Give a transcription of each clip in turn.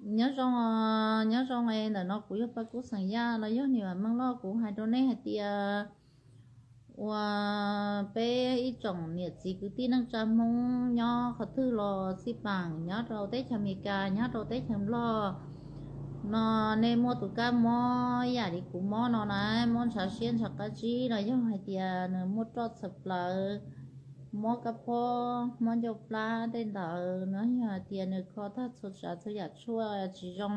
Nyob zoo, nyob zoo, ntawm no kuv yog Paj Kub xeem Yaj no, yog niam Meej Loj. Kuv hais rau nej hais tias ua peb ib tsoom niam txiv kwv tij neej tsa Hmoob nyob qhov twg los xij peem, nyob rau teb chaws Amelikas, nyob rau teb chaws Nplog no, nej muaj tus kab mob ib yam li kuv mob no na, mob ntshav siab ntshav qab zib los yog hais tias nws muaj roj txhawm plawv, mob kab phob, mob ncauj plab tej ntawd no, yog hais tias nws kho tag txhua tsav txhua yam tshuaj tsis zoo,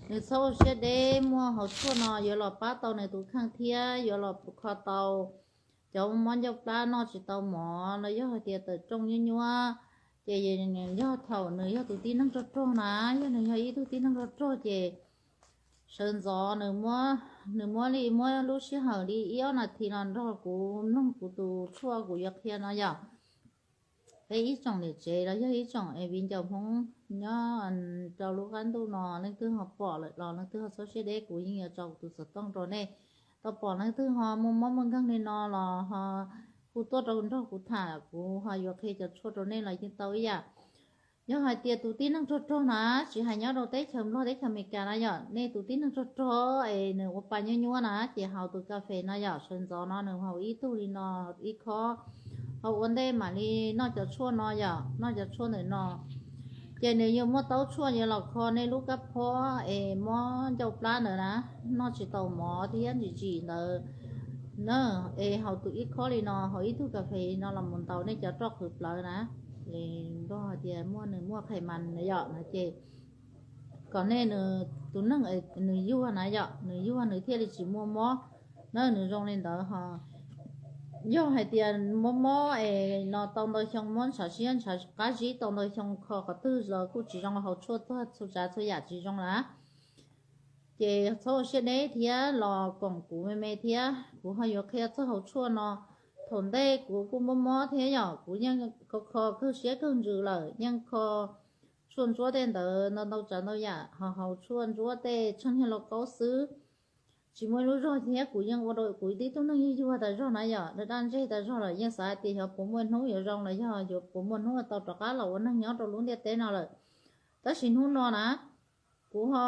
nws txhob ua siab deb, muaj hauv tshuaj no yuav los pab tau nws tus kheej thiab yuav los kho tau cov mob ncauj plab noj tsis tau mov los yog hais tias tawm rooj nyuab nyuab. Ces yog thaum nws yog tus tib neeg rog rog na, yog nws yog ib tug tib neeg rog rog ces sawv ntxov nws muab, nws muab li muab lub sij hawm li ib ob nas this los nrog kuv mloog kuv tus tshuaj kuv yuav qhia no yom. Peb ib tsoom niam tsev los yog ib tsoom viv ncaus Hmoob nyob rau lub qab ntuj no, leej twg ho pom lawm los leej twg ho txhob siab deb, kuv yeej yuav tso kuv tus xov tooj rau nej. Tau pom leej twg ho muaj mob muaj nkeeg li no los ho hu tuaj rau nrog kuv tham, kuv ho yuav qhia cov tshuaj rau nej los yeej tau ib yam. Yog hais tias tus tib neeg rog rog na, tsis hais nyob rau teb chaws Nplog teb chaws Amelikas na yom, nej tus tib neeg rog rog es nws ua pa nyuab nyuab na, ces haus tus kas fes no yom, sawv ntxov no nws haus ib tug li no ib khob, haus ua ntej mam li noj cov tshuaj no yom, noj cov tshuaj ntawm no. Ces nws yuav muaj taub tshuaj yuav los kho nej lub kab phob es mob ncauj plab ntawd na, noj tsis tau mov thiab ntsim ntsim ntawd na, es haus tus ib khob li no, haus ib tug kas fes no los mus ntaus nej cov roj qhwv plawv na, nrog hais tias muaj nws muaj qhais mas na yom na, ces kom nej tus neeg nws yuag na yom, nws yuag nws thiaj li tsis muaj mob na, nws zoo li ntawd ho. Yog hais tias mob mob es no tau ntau xyoo, mob ntshav siab ntshav qab zib tau ntau xyoo, kho qhov twg los kuj tsis zoo, haus tshuaj txhua tsav txhua yam tsis zoo na, ces txhob ua siab deb thiab los koom kuv me me thiab, kuv ho yuav qhia txog haus tshuaj no. Thaum ntej kuv kuj mob mob thiab yom, kuv yeej kho kho kawg siab kawg ntsws lawm, yeej kho tshuaj ntsuab tej ntawd ntau ntau tsav ntau yam, ho haus tshuaj ntsuab tej tsheej niag lauj kaub xwb, tsis muaj ib lub zog thiab. Kuv yeej ua rau kuv tib tug neeg yuag yuag tas zog na yom, daj daj ntseg tas zog lawm, yeej xav hais tias xyov puas muaj hnub yuav zoo los yog yuav puas muaj hnub tau rov qab los ua neeg nyob rau lub ntiaj teb no lawm. Tab sis hnub no na, kuv ho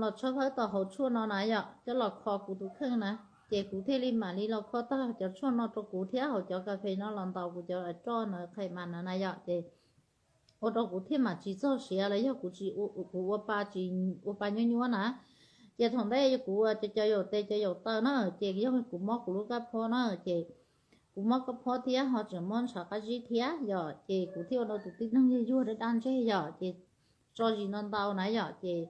los tshawb fawb tau haus tshuaj no na yom, coj los kho kuv tus kheej na, ces kuv thiaj li mam li los kho tag cov tshuaj no rau kuv thiab haus cov kas fes no los ntaus kuv cov roj no qhais mas no na yom, ces ua rau kuv thiaj mam tsis txog siav los yog kuv tsis, kuv ua pa tsis, ua pa nyuab nyuab na. Ces thaum ntej kuv ua cov yaum tes cov yaum taw na, ces yog kuv mob kuv lub kab phob na, ces kuv mob kab phob thiab ho tseem mob ntshav qab zib thiab yom, ces kuv thiaj ua rau tus tib neeg yuag yuag daj daj ntseg yom, ces tso zis no ntau na yom, ces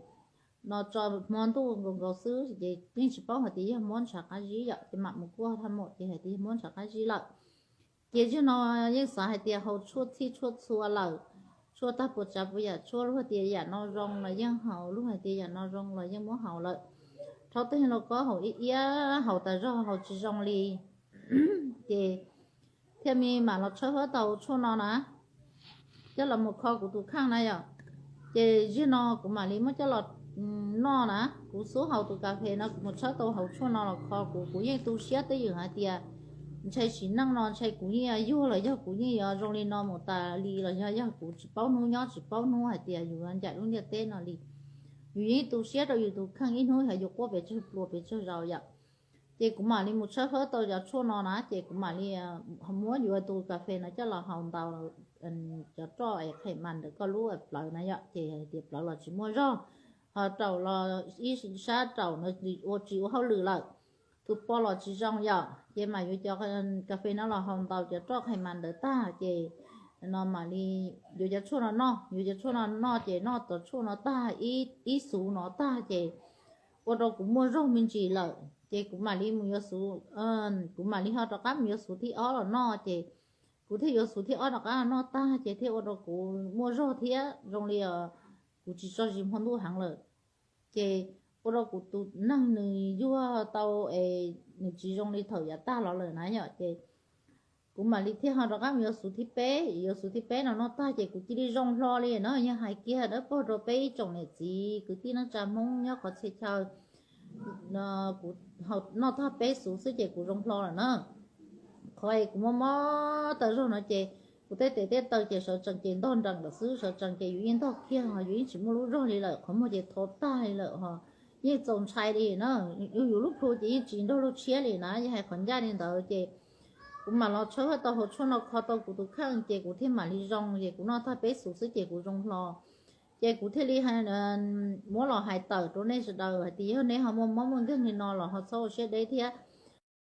no tso hmo ntuj nkaus nkaus xwb ces yeej tsis paub hais tias yog mob ntshav qab zib yom, ces mam mus kuaj thaj maum ces hais tias yog mob ntshav qab zib lawm. Ces zaum no yeej xav hais tias haus tshuaj txhij tshuaj txhua lawm, tshuaj tag puas tsav puas yam tshuaj, luag hais tias yam no zoo los yeej haus, luag hais tias yam no zoo los yeej muab haus lawm. Rhaub tej lauj kaub haus ib iab haus tas zog haus tsis zoo li. Ces thiaj li mam los tshawb fawb tau tshuaj no na, coj los mus kho kuv tus kheej na yom. Ces zaum no kuv mam li muab coj los noj na, kuv xub haus tus kas fes no kuv mus tshawb tau haus tshuaj no los kho kuv, kuv yeej tu siab twj ywm hais tias ntshe sim neej no ntshe kuv yeej yuag los yog kuv yeej yuav zoo li no mus tas li los yog, yog kuv tsis paub hnub nyob tsis paub hnub hais tias yus yuav ncaim lub ntiaj teb no li. Yus yeej tu siab rau yus tus kheej ib hnub xyov yus quaj pes tsawg pluas pes tsawg zaus yom. Ces kuv mam li mus tshawb fawb tau cov tshuaj no na, ces kuv mam li muab yuav tus kas fes no coj los haus ntaus cov roj es qhais mas ntawm koj lub plawv na yom, ces hais tias plawv los tsis muaj zog, ho raum los ib sab raum no ua tsis ua hauj lwm lawm, tus po los tsis zoo yom, ces mam yuav cov kas fes no los haus ntaus cov roj qhais mas ntawd tag ces no mam li yuav cov tshuaj no noj, yuav cov tshuaj no noj ces noj cov tshuaj no tag ib xuv no tag ces ua rau kuv muaj zog me ntsis lawm, ces kuv mam li mus yuav xuv, kuv mam li ho rov qab mus yuav xuv thib ob los noj, ces kuv thiaj yuav xuv thib ob rov qab los noj tag ces thiaj ua rau kuv muaj zog thiab zoo li kuv tsis tso zis hmo ntuj heev lawm. Ces ua rau kuv tus neeg nws yuag tau es nws tsis zoo li thaum yav tag los lawm na yom, ces kuv mam li thiaj ho rov qab mus yuav xuv thib peb, yuav xuv thib peb no noj tag ces kuv cia li zoo hlo li na. Yog hais kiag dawb paug rau peb ib tsoom niam txiv kwv tij neej tsa Hmoob nyob qhov txhia chaw, kuv noj tag peb xuv xwb ces kuv zoo hlo lawm na. Qhov es kuv mob mob tawm zog no ces Kuv tej tes tej taw ces sawv tsees ces ntog nrees lawm xwb, sawv tsees ces yus yeej ntog kiag, yus yeej tsis muaj lub zog li lawm, qhov muag ces thov tag li lawm ho, yeej txaus ntshai li na. Yus, yus lub plhu ces yeej tsis nrog luag tshiab li na, yog hais qhov ncaj li ntawd ces kuv mam los tshawb tau hauv tshuaj no kho tau kuv tus kheej ces kuv thiaj mam li zoo, ces kuv noj tag peb xuv xwb ces kuv zoo hlo. Ces kuv thiaj li muab los hais tawm rau nej sawv daws hais tias yog nej ho muaj mob muaj nkeeg li no los ho txhob ua siab deb thiab,